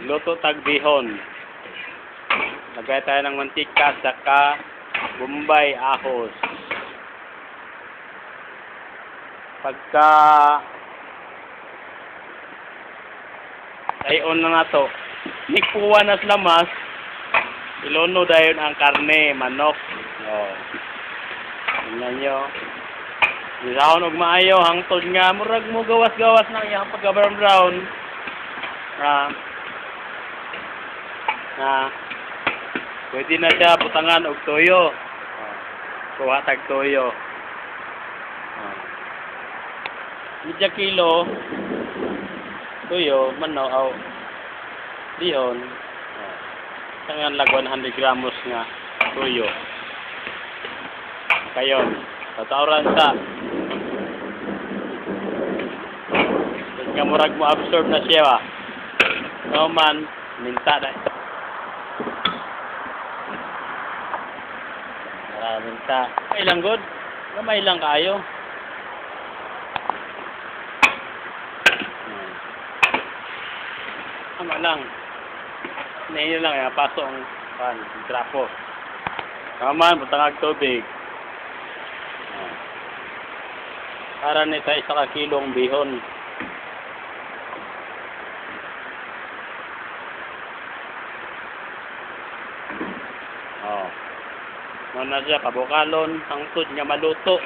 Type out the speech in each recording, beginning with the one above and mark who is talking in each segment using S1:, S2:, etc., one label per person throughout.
S1: Luto tag bihon. Lagay tayo ng mantika saka Bombay ahos. Pagka ayon na nato. Nikuha na sa lamas, ilono dayon ang karne, manok. Oh. Tingnan nyo. Gisahon og maayo hangtod nga murag mo gawas-gawas na iyang pagka brown brown. Ah. Na pwede na siya butangan og toyo. Oh. Kuha tag toyo. Oh. Medya kilo toyo manok aw bihon. Oh. Tangan lag 100 gramos nga toyo. Kayon, tatawran sa nga murag mo absorb na siya ba. No man, minta na. Mara minta. Ay lang good. Gamay lang kaayo. Tama lang. Nahinyo lang kaya paso ang pan, ang trapo. Tama, butangag tubig. Para ni sa isa ka kilong bihon. Oh. Mo na siya pabukalon hangtod nga maluto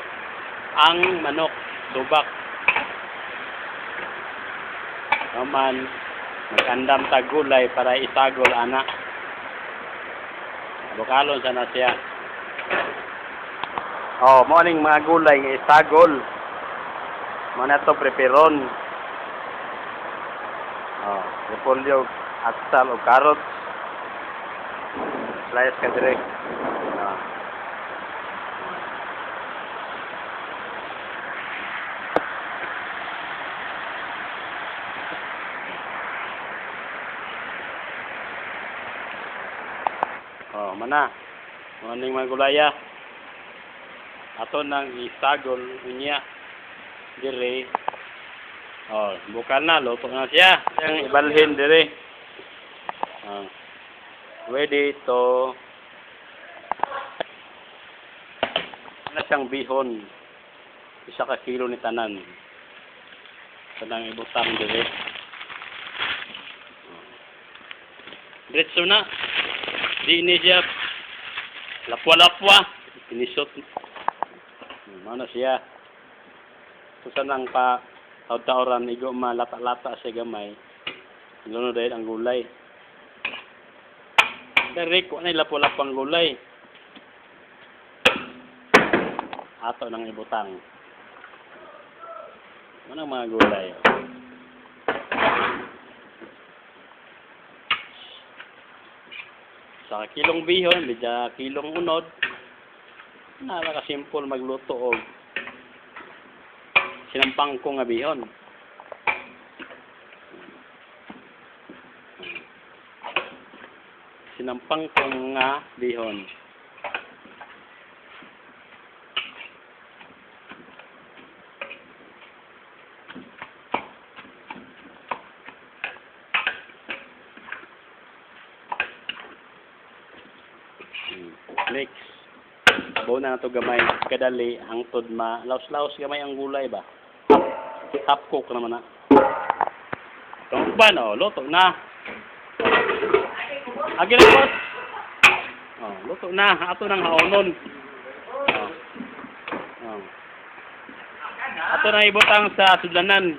S1: ang manok tubak. Naman magandam tag gulay para isagol ana. Bukalon sana siya. Oh, mo ning mga gulay nga isagol. Mo na to preperon. Oh, repolyo, atsal o carrots. Slice ka dire. Ah. Oh, mana. Mo ning mga gulaya. Ato nang isagol unya dire. Oh, bukal na luto na siya. Ang ibalhin dire. Oh. Ready to na siyang bihon. Isa ka kilo ni tanan. Tanang ibutang dire. Oh. Diretso na. Di ni siya lapwa-lapwa. Pinisot. Mana siya. Susa nang pa taod-taoran igo malata-lata siya gamay. Luno dahil ang gulay. Direk ko na lapo-lapo ang gulay. Ato nang ibutang. Manang mga gulay. Oh. Sa kilong bihon, medya kilong unod. Napaka-simple magluto og sinampang ko nga bihon. Sinampang ko nga bihon. Mix. Abaw na to gamay kadali hangtod ma laos-laos gamay ang gulay ba. Half cook naman na. Itong uban, oh, luto na. Agi na, boss. Oh, luto na. Ato nang haonon. Oh. Oh. Ato na ibutang sa sudlanan.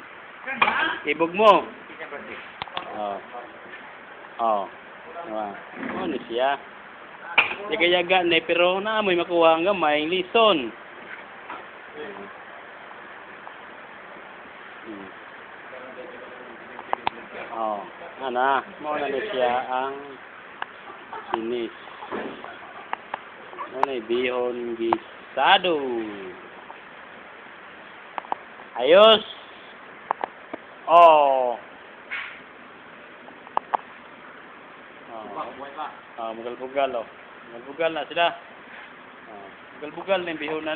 S1: Ibog mo. Oh. Oh. Diba? Ano siya? Yaga-yaga na eh, pero naamoy makuha ang gamay, lison. Oh, ana, mao na ni siya ang sinis. Mao na bihon gisado. Ayos. Oh. Oh. Ah, mugal-bugal oh. Mugal-bugal na sila. Ah, mugal-bugal na yung bihon na.